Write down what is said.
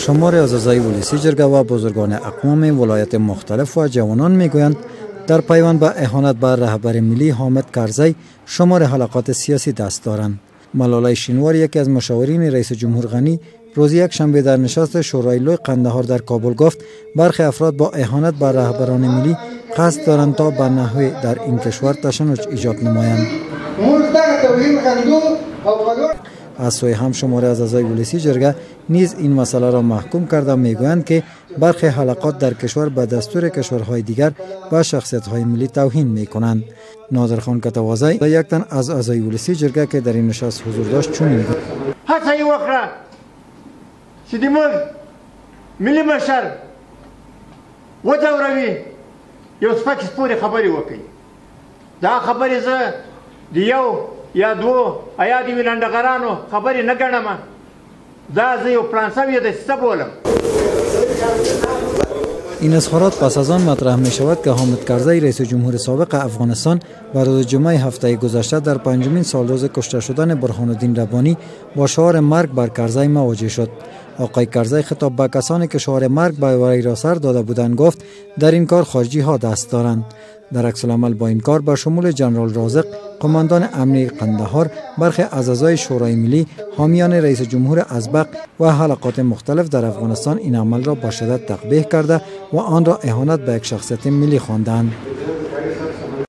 شماری از اعضای ولسی جرگه و بزرگان اقوام ولایت مختلف و جوانان میگویند در پیوند به اهانت بر رهبر ملی حامد کرزی شمار حلقات سیاسی دست دارند. ملالای شینوار، یکی از مشاورین رئیس جمهور غنی، روز یک شنبه در نشست شورای لوی قندهار در کابل گفت برخی افراد با اهانت بر رهبران ملی قصد دارند تا به نحوی در این کشور تشنج ایجاد نمایند. از سوی هم شماری از اعضای ولسی جرگه نیز این مسئله را محکوم کرده میگویند که برخی حلقات در کشور به دستور کشورهای دیگر به شخصیت‌های ملی توهین میکنند. نادرخان کتوازی، یک تن از اعضای ولسی جرگه که در این نشست حضور داشت، چنین گفت: هڅه یې وکړه چې د موږ ملي مشر وځوروي، یو سپکې سپورې خبرې وکړي. دا خبرې زه د یو یا دوو یا د یوې لنډغرانو خبرې نه ګڼم، دا زه یو پلان شوې دسیسه بولم. این اظهارات پس از آن مطرح می شود که حامد کرزی، رئیس جمهور سابق افغانستان، بر روز جمعه هفته گذشته در پنجمین سالروز کشته شدن برهان الدین ربانی با شعار مرگ بر کرزی مواجه شد. آقای کرزی خطاب به کسانی که شعار مرگ بر وی را سر داده بودند گفت در این کار خارجی ها دست دارند. در عکس العمل با این کار، به شمول جنرال رازق، قماندان امنی قندهار، برخی از اعضای شورای ملی، حامیان رئیس جمهور ازبق و حلقات مختلف در افغانستان این عمل را با شدت تقبیح کرده و آن را اهانت به یک شخصیت ملی خواندند.